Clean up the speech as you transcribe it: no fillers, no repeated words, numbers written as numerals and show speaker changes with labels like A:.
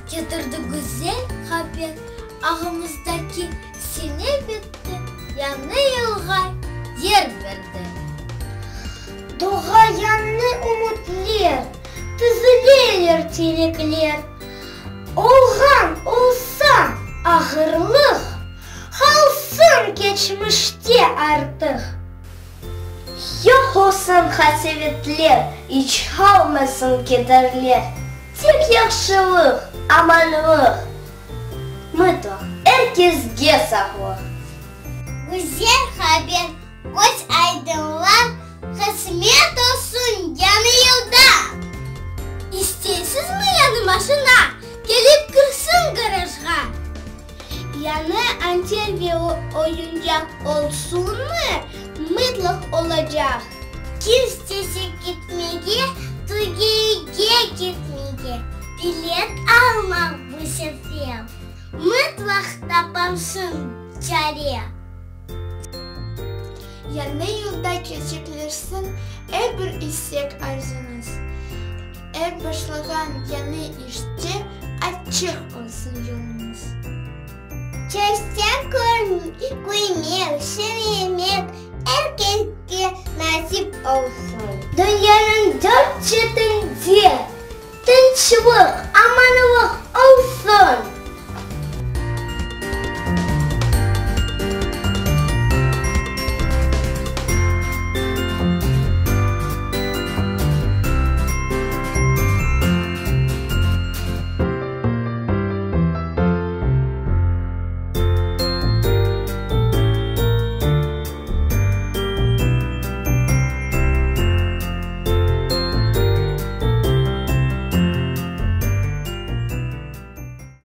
A: Ketirdi güzel haber, Ağımızdaki sene bitti, yañı yılğa yer berdi. Doğa yañı ümütler, tizileler tilekler. Olğan olsa ağırlıq, qalsın keçmişte artıq.
B: Yoq olsun qasevetler, iç qalmasın kederler, Tek yahşılıq, amanlıq, mıtlaq er kesge sağlıq.
A: Güzel haber, köz aydınlar, qısmet olsun yañı yılda! İsteysizmi yañı maşina, kelip kirsin garajğa? Yañı anter ve oyuncaq olsunmı, mıtlaq olacaq. Kim istese ketmege, Türkiyege ketmege, bilet almaq bu sefer, mıtlaq taparsıñ çare.
C: Yañı yılda kerçekleşsin er bir istek-arzuñız, Er başlağan yañı işte açıq olsun yoluñız.
A: Çeşçe köymek, şirinmek er keske nasip olsun. Dünyanıñ dört.